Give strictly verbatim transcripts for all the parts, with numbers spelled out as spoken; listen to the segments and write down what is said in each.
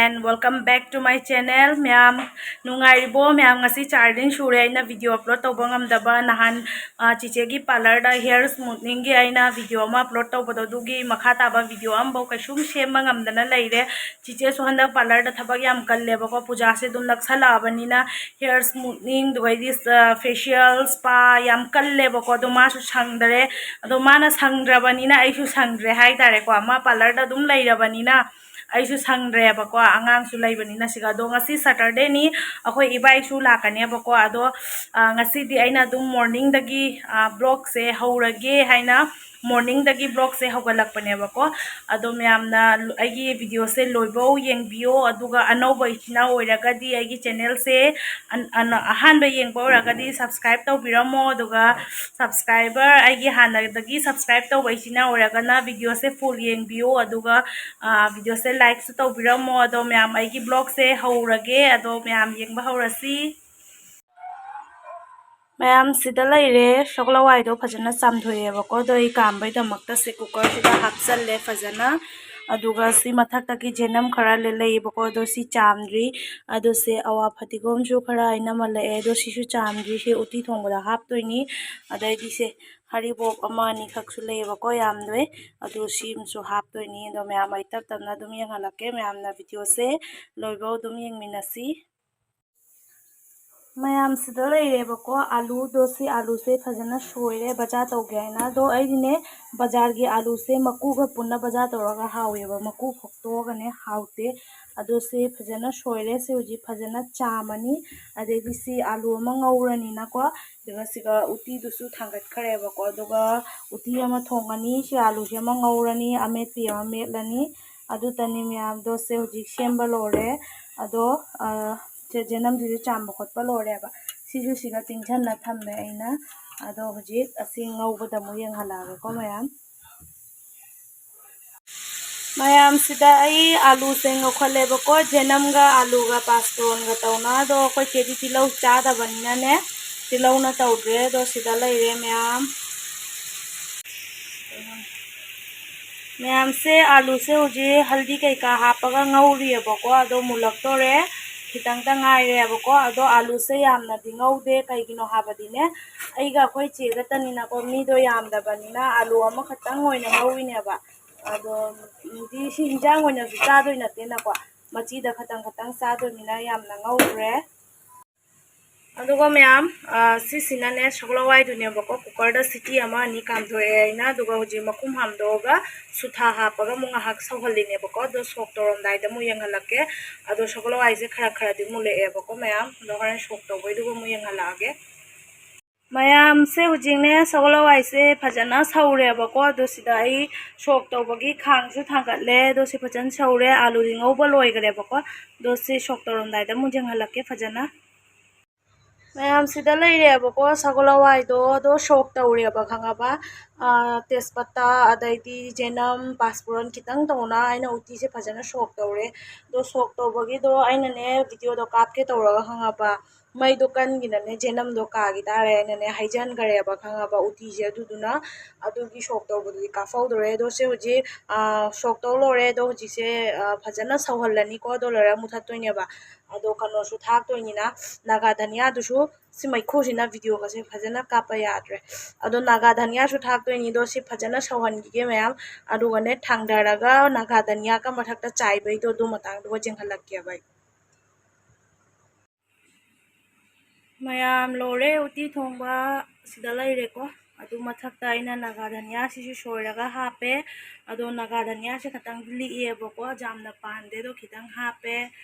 And welcome back to my channel. ꯃꯌꯥꯝ ꯅꯨꯡꯉꯥꯏꯔꯤꯕꯣ? ꯃꯌꯥꯝ, ꯉꯁꯤ ꯆꯥꯔ ꯗꯤꯟ ꯁꯨꯔꯦ ꯑꯩꯅ video upload ꯇꯧꯕ ꯉꯝꯗꯕ꯫ ꯅꯍꯥꯟ, ꯑ, ꯆꯤꯆꯦꯒꯤ parlourꯗ hair smoothingꯒꯤ ꯑꯩꯅ video ꯑꯃ upload ꯇꯧꯕꯗꯣ, ꯑꯗꯨꯒꯤ ꯃꯈꯥ ꯇꯥꯕ video ꯑꯃꯐꯥꯎ ꯀꯩꯁꯨꯝ ꯁꯦꯝꯕ ꯉꯝꯗꯅ ꯂꯩꯔꯦ꯫ ꯆꯤꯆꯦꯁꯨ ꯍꯟꯗꯛ parlourꯗ ꯊꯕꯛ ꯌꯥꯝ ꯀꯜꯂꯦꯕꯀꯣ, ꯄꯨꯖꯥꯁꯦ ꯑꯗꯨꯝ ꯅꯛꯁꯜꯂꯛꯑꯕꯅꯤꯅ hair smoothing, ꯑꯗꯨꯒꯩꯗꯤ, ꯑ, facial, spa ꯌꯥꯝ ꯀꯜꯂꯦꯕꯀꯣ, ꯑꯗꯣ ꯃꯥꯁꯨ ꯁꯪꯗꯔꯦ꯫ ꯑꯗꯣ ꯃꯥꯅ ꯁꯪꯗ꯭ꯔꯕꯅꯤꯅ ꯑꯩꯁꯨ ꯁꯪꯗ꯭ꯔꯦ ꯍꯥꯏꯇꯥꯔꯦꯀꯣ, ꯃꯥ parlourꯗ ꯑꯗꯨꯝ ꯂꯩꯔꯕꯅꯤꯅ꯫ ꯑꯩꯁꯨ ꯁꯪꯗ꯭ꯔꯦꯕꯀꯣ, ꯑꯉꯥꯡꯁꯨ ꯂꯩꯕꯅꯤꯅ ꯁꯤꯒ꯫ ꯑꯗꯣ ꯉꯁꯤ Saturdayꯅꯤ, ꯑꯩꯈꯣꯏ ꯏꯕꯥꯏꯁꯨ ꯂꯥꯛꯀꯅꯦꯕꯀꯣ꯫ ꯑꯗꯣ, ꯑ, ꯉꯁꯤꯗꯤ ꯑꯩꯅ ꯑꯗꯨꯝ morningꯗꯒꯤ, ꯑ, vlogꯁꯦ ꯍꯧꯔꯒꯦ ꯍꯥꯏꯅ, morningꯗꯒꯤ vlogꯁꯦ ꯍꯧꯒꯠꯂꯛꯄꯅꯦꯕꯀꯣ꯫ ꯑꯗꯣ ꯃꯌꯥꯝꯅ ꯑꯩꯒꯤ videoꯁꯦ ꯂꯣꯏꯕꯧ ꯌꯦꯡꯕꯤꯌꯣ, ꯑꯗꯨꯒ ꯑꯅꯧꯕ ꯏꯆꯤꯟ ꯏꯅꯥꯎ ꯑꯣꯏꯔꯒꯗꯤ ꯑꯩꯒꯤ channelꯁꯦ ꯑꯟ-, ꯑꯟ-, ꯑꯍꯥꯟꯕ ꯌꯦꯡꯕ ꯑꯣꯏꯔꯒꯗꯤ subscribe ꯇꯧꯕꯤꯔꯝꯃꯣ, ꯑꯗꯨꯒ subscriber, ꯑꯩꯒꯤ ꯍꯥꯟꯅꯗꯒꯤ subscribe ꯇꯧꯕ ꯏꯆꯤꯟ ꯏꯅꯥꯎ ꯑꯣꯏꯔꯒꯅ videoꯁꯦ full ꯌꯦꯡꯕꯤꯌꯣ, ꯑꯗꯨꯒ, ꯑ, videoꯁꯦ likeꯁꯨ ꯇꯧꯕꯤꯔꯝꯃꯣ꯫ ꯑꯗꯣ ꯃꯌꯥꯝ, ꯑꯩꯒꯤ vlogꯁꯦ ꯍꯧꯔꯒꯦ, ꯑꯗꯣ ꯃꯌꯥꯝ ꯌꯦꯡꯕ ꯍꯧꯔꯁꯤ꯫ ꯃꯌꯥꯝ, ꯁꯤꯗ ꯂꯩꯔꯦ, ꯁꯒꯣꯜ ꯍꯋꯥꯏꯗꯣ ꯐꯖꯅ ꯆꯥꯝꯊꯣꯛꯑꯦꯕꯀꯣ꯫ ꯑꯗꯣ ꯑꯩ ꯀꯥꯝꯕꯩꯗꯃꯛꯇ ꯁꯤ cookerꯁꯤꯗ ꯍꯥꯞꯆꯜꯂꯦ ꯐꯖꯅ꯫ ꯑꯗꯨꯒ ꯁꯤ ꯃꯊꯛꯇꯒꯤ ꯖꯦꯅꯝ ꯈꯔ ꯂꯩ-, ꯂꯩꯌꯦꯕꯀꯣ, ꯑꯗꯣ ꯁꯤ ꯆꯥꯝꯗ꯭ꯔꯤ꯫ ꯑꯗꯣ ꯁꯤ ꯑꯋꯥ ꯐꯗꯤꯒꯣꯝꯁꯨ ꯈꯔ ꯑꯩ ꯅꯝꯍꯜꯂꯛꯑꯦ, ꯑꯗꯣ ꯁꯤꯁꯨ ꯆꯥꯝꯗ꯭ꯔꯤ꯫ ꯁꯤ ꯎꯇꯤ ꯊꯣꯡꯕꯗ ꯍꯥꯞꯇꯣꯏꯅꯤ꯫ ꯑꯗꯩꯗꯤ ꯁꯦ ꯍꯔꯤꯕꯣꯞ ꯑꯃ ꯑꯅꯤꯈꯛꯁꯨ ꯂꯩꯌꯦꯕꯀꯣ, ꯌꯥꯝꯗꯣꯏ꯫ ꯑꯗꯣ ꯁꯤ ꯑꯃꯁꯨ ꯍꯥꯞꯇꯣꯏꯅꯤ꯫ ꯑꯗꯣ ꯃꯌꯥꯝ, ꯑꯩ ꯇꯞ ꯇꯞꯅ ꯑꯗꯨꯝ ꯌꯦꯡꯍꯜꯂꯛꯀꯦ꯫ ꯃꯌꯥꯝꯅ videoꯁꯦ ꯂꯣꯏꯕꯧ ꯑꯗꯨꯝ ꯌꯦꯡꯃꯤꯟꯅꯁꯤ꯫ ꯃꯌꯥꯝ, ꯁꯤꯗ ꯂꯩꯔꯦꯕꯀꯣ, ꯑꯥꯂꯨꯗꯣ꯫ ꯁꯤ ꯑꯥꯂꯨꯁꯦ ꯐꯖꯅ ꯁꯣꯏꯔꯦ ꯕꯖꯥꯔ ꯇꯧꯒꯦ ꯍꯥꯏꯅ꯫ ꯑꯗꯣ ꯑꯩꯗꯤꯅꯦ, ꯕꯖꯥꯔꯒꯤ ꯑꯥꯂꯨꯁꯦ ꯃꯀꯨꯒ ꯄꯨꯟꯅ ꯕꯖꯥꯔ ꯇꯧꯔꯒ ꯍꯥꯎꯋꯦꯕ, ꯃꯀꯨ ꯈꯣꯛꯇꯣꯛꯑꯒꯅꯦ ꯍꯥꯎꯇꯦ꯫ ꯑꯗꯣ ꯁꯤ ꯐꯖꯅ ꯁꯣꯏꯔꯦ꯫ ꯁꯤ ꯍꯧꯖꯤꯛ ꯐꯖꯅ ꯆꯥꯝꯃꯅꯤ꯫ ꯑꯗꯩꯗꯤ ꯁꯤ ꯑꯥꯂꯨ ꯑꯃ ꯉꯧꯔꯅꯤꯅꯀꯣ, ꯑꯗꯨꯒ ꯁꯤꯒ ꯎꯇꯤꯗꯨꯁꯨ ꯊꯥꯡꯒꯠꯈ꯭ꯔꯦꯕꯀꯣ꯫ ꯑꯗꯨꯒ ꯎꯇꯤ ꯑꯃ ꯊꯣꯡꯉꯅꯤ꯫ ꯁꯤ ꯑꯥꯂꯨꯁꯦ ꯑꯃ ꯉꯧꯔꯅꯤ, ꯑꯃꯦꯠꯄꯤ ꯑꯃ ꯃꯦꯠꯂꯅꯤ꯫ ꯑꯗꯨꯇꯅꯤ ꯃꯌꯥꯝꯗꯣ꯫ ꯁꯦ ꯍꯧꯖꯤꯛ ꯁꯦꯝꯕ ꯂꯣꯏꯔꯦ꯫ ꯑꯗꯣ, ꯑ, ꯁꯦ ꯖꯦꯅꯝꯁꯤꯁꯨ ꯆꯥꯝꯕ ꯈꯣꯠꯄ ꯂꯣꯏꯔꯦꯕ꯫ ꯁꯤꯁꯨ ꯁꯤꯒ ꯇꯤꯡꯁꯟꯅ ꯊꯝꯃꯦ ꯑꯩꯅ꯫ ꯑꯗꯣ ꯍꯧꯖꯤꯛ ꯑꯁꯤ ꯉꯧꯕꯗ ꯑꯃꯨꯛ ꯌꯦꯡꯍꯜꯂꯛꯑꯒꯦꯀꯣ ꯃꯌꯥꯝ꯫ ꯃꯌꯥꯝꯁꯤꯗ ꯑꯩ ꯑꯥꯂꯨꯁꯦ ꯉꯧꯈꯠꯂꯦꯕꯀꯣ, ꯖꯦꯅꯝꯒ ꯑꯥꯂꯨꯒ ꯄꯥꯁꯇꯣꯟꯒ ꯇꯧꯅ꯫ ꯑꯗꯣ ꯑꯩꯈꯣꯏ ꯆꯦꯗꯤ ꯇꯤꯜꯍꯧ ꯆꯥꯗꯕꯅꯤꯅꯅꯦ, ꯇꯤꯜꯍꯧꯅ ꯇꯧꯗ꯭ꯔꯦ꯫ ꯑꯗꯣ ꯁꯤꯗ ꯂꯩꯔꯦ ꯃꯌꯥꯝ꯫ ꯃꯌꯥꯝꯁꯦ, ꯑꯥꯂꯨꯁꯦ ꯍꯧꯖꯤꯛ ꯍꯜꯗꯤ ꯀꯩꯀꯥ ꯍꯥꯞꯄꯒ ꯉꯧꯔꯤꯑꯕꯀꯣ, ꯑꯗꯣ ꯃꯨꯜꯂꯛꯇꯣꯔꯦ꯫ ꯈꯤꯇꯪꯇ ꯉꯥꯏꯔꯦꯕꯀꯣ꯫ ꯑꯗꯣ ꯑꯥꯂꯨꯁꯦ ꯌꯥꯝꯅꯗꯤ ꯉꯧꯗꯦ, ꯀꯩꯒꯤꯅꯣ ꯍꯥꯏꯕꯗꯤꯅꯦ, ꯑꯩꯒ ꯑꯩꯈꯣꯏ ꯆꯦꯒꯇꯅꯤꯅꯀꯣ, ꯃꯤꯗꯣ ꯌꯥꯝꯗꯕꯅꯤꯅ ꯑꯥꯂꯨ ꯑꯃꯈꯛꯇꯪ ꯑꯣꯏꯅ ꯉꯧꯔꯤꯅꯦꯕ꯫ ꯑꯗꯣ ꯎꯝ, ꯗꯤ ꯁꯤ ꯏꯟꯖꯥꯡ ꯑꯣꯏꯅꯁꯨ ꯆꯥꯗꯣꯏ ꯅꯠꯇꯦꯅꯀꯣ, ꯃꯆꯤꯗ ꯈꯇꯪ ꯈꯇꯪ ꯆꯥꯗꯣꯏꯅꯤꯅ ꯌꯥꯝꯅ ꯉꯧꯈ꯭ꯔꯦ꯫ ꯑꯗꯨꯒ ꯃꯌꯥꯝ, ꯑ, ꯁꯤꯁꯤꯅꯅꯦ ꯁꯒꯣꯜ ꯍꯋꯥꯏꯗꯨꯅꯦꯕꯀꯣ, ꯀꯨꯀꯔꯗ ꯁꯤꯇꯤ ꯑꯃ ꯑꯅꯤ ꯀꯥꯝꯊꯣꯛꯑꯦ ꯑꯩꯅ, ꯑꯗꯨꯒ ꯍꯧꯖꯤꯛ ꯃꯈꯨꯝ ꯍꯥꯝꯗꯣꯛꯑꯒ ꯁꯨꯊꯥ ꯍꯥꯞꯄꯒ ꯑꯃꯨꯛ ꯉꯥꯏꯍꯥꯛ ꯁꯧꯍꯜꯂꯤꯅꯦꯕꯀꯣ꯫ ꯑꯗꯣ ꯁꯣꯛ ꯇꯧꯔꯝꯗꯥꯏꯗ ꯑꯃꯨꯛ ꯌꯦꯡꯍꯜꯂꯛꯀꯦ꯫ ꯑꯗꯣ ꯁꯒꯣꯜ ꯍꯋꯥꯏꯁꯦ ꯈꯔ ꯈꯔꯗꯤ ꯃꯨꯜꯂꯛꯑꯦꯕꯀꯣ ꯃꯌꯥꯝ, ꯑꯗꯣ ꯍꯣꯔꯦꯟ ꯁꯣꯛ ꯇꯧꯕꯩꯗꯨꯒ ꯑꯃꯨꯛ ꯌꯦꯡꯍꯜꯂꯛꯑꯒꯦ꯫ ꯃꯌꯥꯝꯁꯦ, ꯍꯧꯖꯤꯛꯅꯦ ꯁꯒꯣꯜ ꯍꯋꯥꯏꯁꯦ ꯐꯖꯅ ꯁꯧꯔꯦꯕꯀꯣ꯫ ꯑꯗꯣ ꯁꯤꯗ ꯑꯩ ꯁꯣꯛ ꯇꯧꯕꯒꯤ ꯈꯥꯡꯁꯨ ꯊꯥꯡꯒꯠꯂꯦ꯫ ꯑꯗꯣ ꯁꯤ ꯐꯖꯅ ꯁꯧꯔꯦ, ꯑꯥꯂꯨꯗꯤ ꯉꯧꯕ ꯂꯣꯏꯈ꯭ꯔꯦꯕꯀꯣ꯫ ꯑꯗꯣ ꯁꯤ ꯁꯣꯛ ꯇꯧꯔꯝꯗꯥꯏꯗ ꯑꯃꯨꯛ ꯌꯦꯡꯍꯜꯂꯛꯀꯦ ꯐꯖꯅ꯫ ꯃꯌꯥꯝꯁꯤꯗ ꯂꯩꯔꯦꯕꯀꯣ ꯁꯒꯣꯜ ꯍꯋꯥꯏꯗꯣ, ꯑꯗꯣ ꯁꯣꯛ ꯇꯧꯔꯦꯕ, ꯈꯪꯉꯕ? ꯑꯥ, ꯇꯦꯖꯄꯇꯥ, ꯑꯗꯩꯗꯤ ꯖꯦꯅꯝ, ꯄꯥꯁꯄꯨꯔꯟ ꯈꯤꯇꯪ ꯇꯧꯅ ꯑꯩꯅ ꯎꯇꯤꯁꯦ ꯐꯖꯅ ꯁꯣꯛ ꯇꯧꯔꯦ꯫ ꯑꯗꯣ ꯁꯣꯛ ꯇꯧꯕꯒꯤꯗꯣ ꯑꯩꯅꯅꯦ ꯚꯤꯗꯤꯑꯣꯗꯣ ꯀꯥꯞꯀꯦ ꯇꯧꯔꯒ, ꯈꯪꯉꯕ, ꯃꯩꯗꯣ ꯀꯟꯒꯤꯅꯅꯦ ꯖꯦꯅꯝꯗꯣ ꯀꯥꯒꯤ ꯇꯥꯔꯦ ꯍꯥꯏꯅꯅꯦ ꯍꯩꯖꯟꯈ꯭ꯔꯦꯕ, ꯈꯪꯉꯕ, ꯎꯇꯤꯁꯦ꯫ ꯑꯗꯨꯗꯨꯅ ꯑꯗꯨꯒꯤ ꯁꯣꯛ ꯇꯧꯕꯗꯨꯗꯤ ꯀꯥꯞꯍꯧꯗꯔꯦ꯫ ꯑꯗꯣ ꯁꯤ ꯍꯧꯖꯤꯛ, ꯑꯥ, ꯁꯣꯛ ꯇꯧ ꯂꯣꯏꯔꯦ꯫ ꯑꯗꯣ ꯍꯧꯖꯤꯛꯁꯦ, ꯑꯥ, ꯐꯖꯅ ꯁꯧꯍꯜꯂꯅꯤꯀꯣ꯫ ꯑꯗꯣ ꯂꯣꯏꯔꯒ ꯃꯨꯊꯠꯇꯣꯏꯅꯦꯕ꯫ ꯑꯗꯣ ꯀꯩꯅꯣꯁꯨ ꯊꯥꯛꯇꯣꯏꯅꯤꯅ, ꯅꯥꯒꯥ ꯙꯅꯤꯌꯥꯗꯨꯁꯨ, ꯁꯤ ꯃꯩꯈꯨꯁꯤꯅ ꯚꯤꯗꯤꯑꯣꯒꯁꯦ ꯐꯖꯅ ꯀꯥꯞꯄ ꯌꯥꯗ꯭ꯔꯦ꯫ ꯑꯗꯣ ꯅꯥꯒꯥ ꯙꯅꯤꯌꯥꯁꯨ ꯊꯥꯛꯇꯣꯏꯅꯤ꯫ ꯑꯗꯣ ꯁꯤ ꯐꯖꯅ ꯁꯧꯍꯟꯈꯤꯒꯦ ꯃꯌꯥꯝ, ꯑꯗꯨꯒꯅꯦ ꯊꯥꯡꯗꯔꯒ ꯅꯥꯒꯥ ꯙꯅꯤꯌꯥꯒ ꯃꯊꯛꯇ ꯆꯥꯏꯕꯩꯗꯣ ꯑꯗꯨ ꯃꯇꯥꯡꯗꯨꯒ ꯆꯦꯟꯍꯜꯂꯛꯀꯦꯕ ꯑꯩ꯫ ꯃꯌꯥꯝ ꯂꯣꯏꯔꯦ ꯎꯇꯤ ꯊꯣꯡꯕ꯫ ꯁꯤꯗ ꯂꯩꯔꯦꯀꯣ꯫ ꯑꯗꯨ ꯃꯊꯛꯇ ꯑꯩꯅ ꯅꯥꯒꯥ ꯙꯅꯤꯌꯥꯁꯤꯁꯨ ꯁꯣꯏꯔꯒ ꯍꯥꯞꯄꯦ꯫ ꯑꯗꯣ ꯅꯥꯒꯥ ꯙꯅꯤꯌꯥꯁꯦ ꯈꯤꯇꯪ ꯂꯤꯛꯑꯦꯕꯀꯣ, ꯌꯥꯝꯅ ꯄꯥꯟꯗꯦ, ꯑꯗꯣ ꯈꯤꯇꯪ ꯍꯥꯞꯄꯦ꯫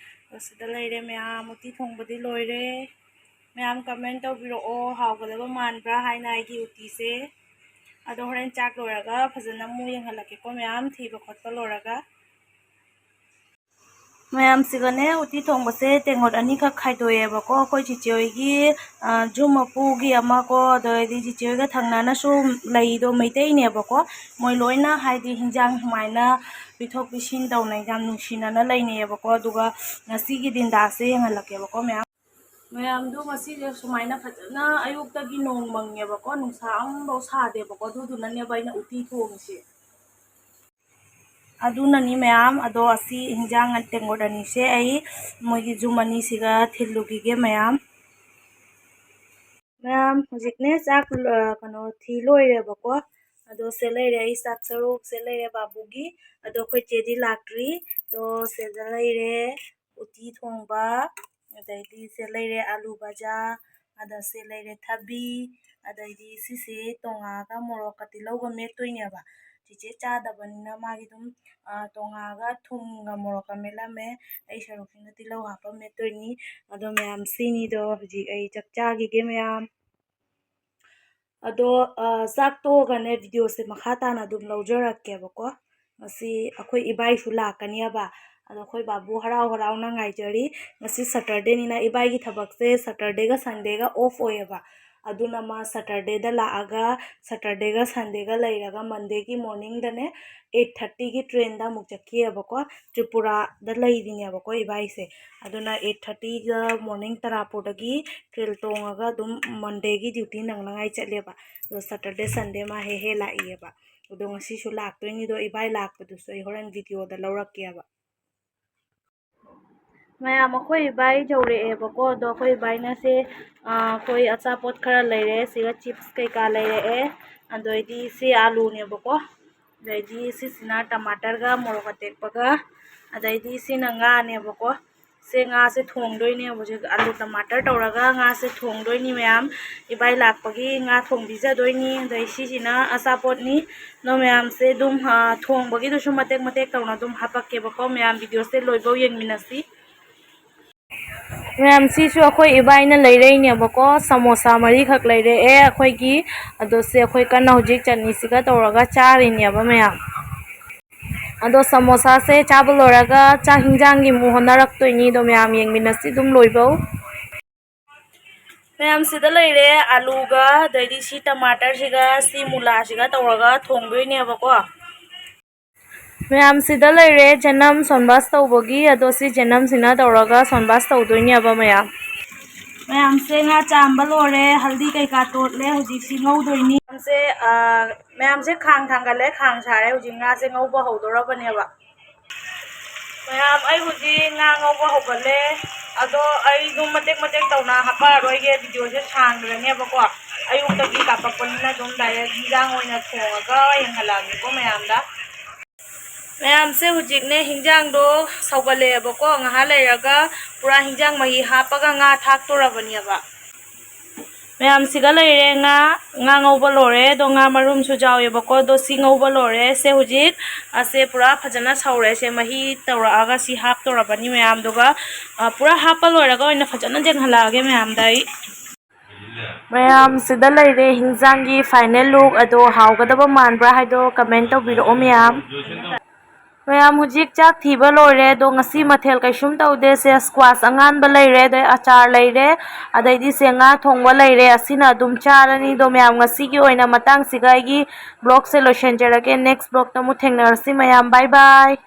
ꯑꯗꯣ ꯁꯤꯗ ꯂꯩꯔꯦ ꯃꯌꯥꯝ, ꯎꯇꯤ ꯊꯣꯡꯕꯗꯤ ꯂꯣꯏꯔꯦ꯫ ꯃꯌꯥꯝ ꯀꯃꯦꯟ ꯇꯧꯕꯤꯔꯛꯑꯣ, ꯍꯥꯎꯒꯗꯕ ꯃꯥꯟꯕ꯭ꯔꯥ ꯍꯥꯏꯅ ꯑꯩꯒꯤ ꯎꯇꯤꯁꯦ꯫ ꯑꯗꯣ ꯍꯣꯔꯦꯟ ꯆꯥꯛ ꯂꯣꯏꯔꯒ ꯐꯖꯅ ꯑꯃꯨꯛ ꯌꯦꯡꯍꯜꯂꯛꯀꯦꯀꯣ ꯃꯌꯥꯝ, ꯊꯤꯕ ꯈꯣꯠꯄ ꯂꯣꯏꯔꯒ꯫ ꯃꯌꯥꯝꯁꯤꯒꯅꯦ ꯎꯇꯤ ꯊꯣꯡꯕꯁꯦ ꯇꯦꯡꯀꯣꯠ ꯑꯅꯤꯈꯛ ꯈꯥꯏꯗꯣꯛꯑꯦꯕꯀꯣ꯫ ꯑꯩꯈꯣꯏ ꯆꯤꯆꯦ ꯍꯣꯏꯒꯤ, ꯑ, ꯖꯨ ꯃꯄꯨꯒꯤ ꯑꯃꯀꯣ, ꯑꯗꯩꯗꯤ ꯆꯤꯆꯦ ꯍꯣꯏꯒ ꯊꯪꯅꯅꯁꯨ ꯂꯩꯗꯣ ꯃꯩꯇꯩꯅꯦꯕꯀꯣ꯫ ꯃꯣꯏ ꯂꯣꯏꯅ ꯍꯥꯏꯗꯤ ꯍꯤꯟꯖꯥꯡ ꯁꯨꯃꯥꯏꯅ ꯄꯤꯊꯣꯛ ꯄꯤꯁꯤꯟ ꯇꯧꯅꯩ, ꯌꯥꯝ ꯅꯨꯡꯁꯤꯅꯅ ꯂꯩꯅꯩꯌꯦꯕꯀꯣ꯫ ꯑꯗꯨꯒ ꯉꯁꯤꯒꯤ ꯗꯤꯟꯗꯥꯁꯦ ꯌꯦꯡꯍꯜꯂꯛꯀꯦꯕꯀꯣ ꯃꯌꯥꯝ꯫ ꯃꯌꯥꯝꯗꯣ ꯉꯁꯤꯁꯦ ꯁꯨꯃꯥꯏꯅ ꯐꯖꯅ ꯑꯌꯨꯛꯇꯒꯤ ꯅꯣꯡ ꯃꯪꯉꯦꯕꯀꯣ, ꯅꯨꯡꯁꯥ ꯑꯃꯐꯥꯎ ꯁꯥꯗꯦꯕꯀꯣ꯫ ꯑꯗꯨꯗꯨꯅꯅꯦꯕ ꯑꯩꯅ ꯎꯇꯤ ꯊꯣꯡꯉꯤꯁꯦ꯫ ꯑꯗꯨꯅꯅꯤ ꯃꯌꯥꯝ꯫ ꯑꯗꯣ ꯑꯁꯤ ꯍꯤꯟꯖꯥꯡ ꯇꯦꯡꯀꯣꯠ ꯑꯅꯤꯁꯦ ꯑꯩ ꯃꯣꯏꯒꯤ ꯖꯨꯝ ꯑꯅꯤꯁꯤꯒ ꯊꯤꯜꯂꯨꯈꯤꯒꯦ ꯃꯌꯥꯝ꯫ ꯃꯌꯥꯝ, ꯍꯧꯖꯤꯛꯅꯦ ꯆꯥꯛ, ꯑ, ꯀꯩꯅꯣ, ꯊꯤ ꯂꯣꯏꯔꯦꯕꯀꯣ꯫ ꯑꯗꯣ ꯁꯦ ꯂꯩꯔꯦ ꯑꯩ ꯆꯥꯛ ꯁꯔꯨꯛ, ꯁꯦ ꯂꯩꯔꯦ ꯕꯥꯕꯨꯒꯤ꯫ ꯑꯗꯣ ꯑꯩꯈꯣꯏ ꯆꯦꯗꯤ ꯂꯥꯛꯇ꯭ꯔꯤ꯫ ꯑꯗꯣ ꯁꯤꯗ ꯂꯩꯔꯦ ꯎꯇꯤ ꯊꯣꯡꯕ, ꯑꯗꯩꯗꯤ ꯁꯦ ꯂꯩꯔꯦ ꯑꯥꯂꯨ ꯚꯖꯥ, ꯑꯗ ꯁꯦ ꯂꯩꯔꯦ ꯊꯕꯤ, ꯑꯗꯩꯗꯤ ꯁꯤꯁꯦ ꯇꯣꯉꯥꯒ ꯃꯣꯔꯣꯛꯀ ꯇꯤꯜꯍꯧꯒ ꯃꯦꯠꯇꯣꯏꯅꯦꯕ꯫ ꯆꯤꯆꯦ ꯆꯥꯗꯕꯅꯤꯅ ꯃꯥꯒꯤ ꯑꯗꯨꯝ, ꯑ, ꯇꯣꯉꯥꯒ ꯊꯨꯝꯒ ꯃꯣꯔꯣꯛꯀ ꯃꯦꯠꯂꯝꯃꯦ꯫ ꯑꯩ ꯁꯔꯨꯛꯁꯤꯅ ꯇꯤꯜꯍꯧ ꯍꯥꯞꯄ ꯃꯦꯠꯇꯣꯏꯅꯤ꯫ ꯑꯗꯣ ꯃꯌꯥꯝ, ꯁꯤꯅꯤꯗꯣ ꯍꯧꯖꯤꯛ ꯑꯩ ꯆꯥꯛ ꯆꯥꯈꯤꯒꯦ ꯃꯌꯥꯝ꯫ ꯑꯗꯣ, ꯑ, ꯆꯥꯛ ꯇꯣꯛꯑꯒꯅꯦ ꯚꯤꯗꯤꯑꯣꯁꯦ ꯃꯈꯥ ꯇꯥꯅ ꯑꯗꯨꯝ ꯂꯧꯖꯔꯛꯀꯦꯕꯀꯣ꯫ ꯉꯁꯤ ꯑꯩꯈꯣꯏ ꯏꯕꯥꯏꯁꯨ ꯂꯥꯛꯀꯅꯦꯕ꯫ ꯑꯗꯣ ꯑꯩꯈꯣꯏ ꯕꯥꯕꯨ ꯍꯔꯥꯎ ꯍꯔꯥꯎꯅ ꯉꯥꯏꯖꯔꯤ꯫ ꯉꯁꯤ ꯁꯇꯔꯗꯦꯅꯤꯅ ꯏꯕꯥꯏꯒꯤ ꯊꯕꯛꯁꯦ ꯁꯇꯔꯗꯦꯒ ꯁꯟꯗꯦꯒ ꯑꯣꯐ ꯑꯣꯏꯌꯦꯕ꯫ ꯑꯗꯨꯅ ꯃꯥ ꯁꯇꯔꯗꯦꯗ ꯂꯥꯛꯑꯒ ꯁꯇꯔꯗꯦꯒ ꯁꯟꯗꯦꯒ ꯂꯩꯔꯒ ꯃꯟꯗꯦꯒꯤ ꯃꯣꯔꯅꯤꯡꯗꯅꯦ ꯑꯩꯠ ꯊꯥꯔꯇꯤꯒꯤ ꯇ꯭ꯔꯦꯟꯗ ꯑꯃꯨꯛ ꯆꯠꯈꯤꯑꯕꯀꯣ꯫ ꯇ꯭ꯔꯤꯄꯨꯔꯥꯗ ꯂꯩꯔꯤꯅꯦꯕꯀꯣ ꯏꯕꯥꯏꯁꯦ꯫ ꯑꯗꯨꯅ ꯑꯩꯠ ꯊꯥꯔꯇꯤꯗ ꯃꯣꯔꯅꯤꯡ ꯇꯔꯥꯄꯨꯔꯗꯒꯤ ꯇ꯭ꯔꯦꯟ ꯇꯣꯡꯉꯒ ꯑꯗꯨꯝ ꯃꯟꯗꯦꯒꯤ ꯗ꯭ꯌꯨꯇꯤ ꯅꯪꯅꯉꯥꯏ ꯆꯠꯂꯦꯕ꯫ ꯑꯗꯣ ꯁꯇꯔꯗꯦ ꯁꯟꯗꯦ ꯃꯥ ꯍꯦꯛ ꯍꯦꯛ ꯂꯥꯛꯏꯑꯕ꯫ ꯑꯗꯣ ꯉꯁꯤꯁꯨ ꯂꯥꯛꯇꯣꯏꯅꯤꯗꯣ, ꯏꯕꯥꯏ ꯂꯥꯛꯄꯗꯨꯁꯨ ꯑꯩ ꯍꯣꯔꯦꯟ ꯚꯤꯗꯤꯑꯣꯗ ꯂꯧꯔꯛꯀꯦꯕ꯫ ꯃꯌꯥꯝ, ꯑꯩꯈꯣꯏ ꯏꯕꯥꯏ ꯌꯧꯔꯛꯑꯦꯕꯀꯣ꯫ ꯑꯗꯣ ꯑꯩꯈꯣꯏ ꯏꯕꯥꯏꯅ ꯁꯦ, ꯑ, ꯑꯩꯈꯣꯏ ꯑꯆꯥꯄꯣꯠ ꯈꯔ ꯂꯩꯔꯦ꯫ ꯁꯤꯒ ꯆꯤꯞꯁ ꯀꯩꯀꯥ ꯂꯩꯔꯛꯑꯦ꯫ ꯑꯗꯩꯗꯤ ꯁꯤ ꯑꯥꯂꯨꯅꯦꯕꯀꯣ꯫ ꯑꯗꯩꯗꯤ ꯁꯤꯁꯤꯅ ꯇꯃꯥꯇꯔꯒ ꯃꯣꯔꯣꯛ ꯑꯇꯦꯛꯄꯒ꯫ ꯑꯗꯩꯗꯤ ꯁꯤꯅ ꯉꯥꯅꯦꯕꯀꯣ꯫ ꯁꯦ ꯉꯥꯁꯦ ꯊꯣꯡꯗꯣꯏꯅꯦ ꯍꯧꯖꯤꯛ, ꯑꯂꯨ ꯇꯃꯥꯇꯔ ꯇꯧꯔꯒ ꯉꯥꯁꯦ ꯊꯣꯡꯗꯣꯏꯅꯤ ꯃꯌꯥꯝ꯫ ꯏꯕꯥꯏ ꯂꯥꯛꯄꯒꯤ ꯉꯥ ꯊꯣꯡ ꯄꯤꯖꯗꯣꯏꯅꯤ꯫ ꯑꯗꯩ ꯁꯤꯁꯤꯅ ꯑꯆꯥꯄꯣꯠꯅꯤ꯫ ꯑꯗꯣ ꯃꯌꯥꯝꯁꯦ ꯑꯗꯨꯝ, ꯑ, ꯊꯣꯡꯕꯒꯤꯗꯨꯁꯨ ꯃꯇꯦꯛ ꯃꯇꯦꯛ ꯇꯧꯅ ꯑꯗꯨꯝ ꯍꯥꯄꯛꯀꯦꯕꯀꯣ ꯃꯌꯥꯝ, ꯚꯤꯗꯤꯑꯣꯁꯦ ꯂꯣꯏꯐꯧ ꯌꯦꯡꯃꯤꯟꯅꯁꯤ꯫ ꯃꯌꯥꯝ, ꯁꯤꯁꯨ ꯑꯩꯈꯣꯏ ꯏꯕꯥꯏꯅ ꯂꯩꯔꯛꯏꯅꯦꯕꯀꯣ꯫ ꯁꯃꯣꯁꯥ ꯃꯔꯤꯈꯛ ꯂꯩꯔꯛꯑꯦ ꯑꯩꯈꯣꯏꯒꯤ꯫ ꯑꯗꯣ ꯁꯦ ꯑꯩꯈꯣꯏ ꯀꯟꯅ ꯍꯧꯖꯤꯛ ꯆꯠꯅꯤꯁꯤꯒ ꯇꯧꯔꯒ ꯆꯥꯔꯤꯅꯦꯕ ꯃꯌꯥꯝ꯫ ꯑꯗꯣ ꯁꯃꯣꯁꯥꯁꯦ ꯆꯥꯕ ꯂꯣꯏꯔꯒ ꯆꯥꯛ ꯍꯤꯟꯖꯥꯡꯒꯤ ꯑꯃꯨꯛ ꯍꯣꯠꯅꯔꯛꯇꯣꯏꯅꯤ꯫ ꯑꯗꯣ ꯃꯌꯥꯝ ꯌꯦꯡꯃꯤꯟꯅꯁꯤ ꯑꯗꯨꯝ ꯂꯣꯏꯐꯧ꯫ ꯃꯌꯥꯝ, ꯁꯤꯗ ꯂꯩꯔꯦ ꯑꯂꯨꯒ, ꯑꯗꯩꯗꯤ ꯁꯤ ꯇꯃꯥꯇꯔꯁꯤꯒ ꯁꯤ ꯃꯨꯂꯥꯁꯤꯒ ꯇꯧꯔꯒ ꯊꯣꯡꯗꯣꯏꯅꯦꯕꯀꯣ꯫ ꯃꯌꯥꯝ, ꯁꯤꯗ ꯂꯩꯔꯦ ꯆꯅꯝ ꯁꯣꯟꯕꯥꯁ ꯇꯧꯕꯒꯤ꯫ ꯑꯗꯣ ꯁꯤ ꯆꯅꯝꯁꯤꯅ ꯇꯧꯔꯒ ꯁꯣꯟꯕꯥꯁ ꯇꯧꯗꯣꯏꯅꯦꯕ ꯃꯌꯥꯝ꯫ ꯃꯌꯥꯝꯁꯦ ꯉꯥ ꯆꯥꯝꯕ ꯂꯣꯏꯔꯦ, ꯍꯜꯗꯤ ꯀꯩꯀꯥ ꯇꯣꯠꯂꯦ, ꯍꯧꯖꯤꯛꯁꯤ ꯉꯧꯗꯣꯏꯅꯤ꯫ ꯃꯌꯥꯝꯁꯦ, ꯑ, ꯃꯌꯥꯝꯁꯦ ꯈꯥꯡ ꯊꯥꯡꯒꯠꯂꯦ, ꯈꯥꯡ ꯁꯥꯔꯦ, ꯍꯧꯖꯤꯛ ꯉꯥꯁꯦ ꯉꯧꯕ ꯍꯧꯗꯣꯔꯕꯅꯦꯕ꯫ ꯃꯌꯥꯝ, ꯑꯩ ꯍꯧꯖꯤꯛ ꯉꯥ ꯉꯧꯕ ꯍꯧꯒꯠꯂꯦ꯫ ꯑꯗꯣ ꯑꯩ ꯑꯗꯨꯝ ꯃꯇꯦꯛ ꯃꯇꯦꯛ ꯇꯧꯅ ꯍꯥꯞꯄꯛꯑꯔꯣꯏꯒꯦ, ꯚꯤꯗꯤꯑꯣꯁꯦ ꯁꯥꯡꯈ꯭ꯔꯅꯦꯕꯀꯣ꯫ ꯑꯌꯨꯛꯇꯒꯤ ꯀꯥꯞꯄꯛꯄꯅꯤꯅ ꯑꯗꯨꯝ ꯗꯥꯏꯔꯦꯛ ꯍꯤꯟꯖꯥꯡ ꯑꯣꯏꯅ ꯊꯣꯡꯉꯒ ꯌꯦꯡꯍꯜꯂꯛꯑꯒꯦꯀꯣ ꯃꯌꯥꯝꯗ꯫ ꯃꯌꯥꯝꯁꯦ ꯍꯧꯖꯤꯛꯅꯦ ꯍꯤꯟꯖꯥꯡꯗꯣ ꯁꯧꯒꯠꯂꯛꯑꯦꯕꯀꯣ꯫ ꯉꯥꯏꯍꯥꯛ ꯂꯩꯔꯒ ꯄꯨꯔꯥ ꯍꯤꯟꯖꯥꯡ ꯃꯍꯤ ꯍꯥꯞꯄꯒ ꯉꯥ ꯊꯥꯛꯇꯣꯔꯕꯅꯦꯕ꯫ ꯃꯌꯥꯝꯁꯤꯒ ꯂꯩꯔꯦ ꯉꯥ꯫ ꯉꯥ ꯉꯧꯕ ꯂꯣꯏꯔꯦ꯫ ꯑꯗꯣ ꯉꯥ ꯃꯔꯨꯝꯁꯨ ꯌꯥꯎꯋꯦꯕꯀꯣ꯫ ꯑꯗꯣ ꯁꯤ ꯉꯧꯕ ꯂꯣꯏꯔꯦ꯫ ꯁꯦ ꯍꯧꯖꯤꯛ ꯑꯁꯦ ꯄꯨꯔꯥ ꯐꯖꯅ ꯁꯧꯔꯦ꯫ ꯁꯦ ꯃꯍꯤ ꯇꯧꯔꯛꯑꯒ ꯁꯤ ꯍꯥꯞꯇꯣꯔꯕꯅꯤ ꯃꯌꯥꯝꯗꯨꯒ꯫ ꯑ, ꯄꯨꯔꯥ ꯍꯥꯞꯄ ꯂꯣꯏꯔꯒ ꯑꯣꯏꯅ ꯐꯖꯅ ꯌꯦꯡꯍꯜꯂꯛꯑꯒꯦ ꯃꯌꯥꯝꯗ ꯑꯩ꯫ ꯃꯌꯥꯝꯁꯤꯗ ꯂꯩꯔꯦ ꯍꯤꯟꯖꯥꯡꯒꯤ final look꯫ ꯑꯗꯣ ꯍꯥꯎꯒꯗꯕ ꯃꯥꯟꯕ꯭ꯔꯥ ꯍꯥꯏꯗꯣ comment ꯇꯧꯕꯤꯔꯛꯑꯣ ꯃꯌꯥꯝ꯫ ꯃꯌꯥꯝ ꯍꯧꯖꯤꯛ ꯆꯥꯛ ꯊꯤꯕ ꯂꯣꯏꯔꯦ꯫ ꯑꯗꯣ ꯉꯁꯤ ꯃꯊꯦꯜ ꯀꯩꯁꯨꯝ ꯇꯧꯗꯦ꯫ ꯁꯦ squash ꯑꯉꯥꯟꯕ ꯂꯩꯔꯦ, ꯑꯗꯩ ꯑꯆꯥꯔ ꯂꯩꯔꯦ, ꯑꯗꯩꯗꯤ ꯁꯦ ꯉꯥ ꯊꯣꯡꯕ ꯂꯩꯔꯦ꯫ ꯑꯁꯤꯅ ꯑꯗꯨꯝ ꯆꯥꯔꯅꯤ꯫ ꯑꯗꯣ ꯃꯌꯥꯝ ꯉꯁꯤꯒꯤ ꯑꯣꯏꯅ ꯃꯇꯥꯡꯁꯤꯒ ꯑꯩꯒꯤ vlogꯁꯦ ꯂꯣꯏꯁꯤꯟꯖꯔꯒꯦ꯫ Next vlogꯇ ꯑꯃꯨꯛ ꯊꯦꯡꯅꯔꯁꯤ ꯃꯌꯥꯝ꯫ Bye bye꯫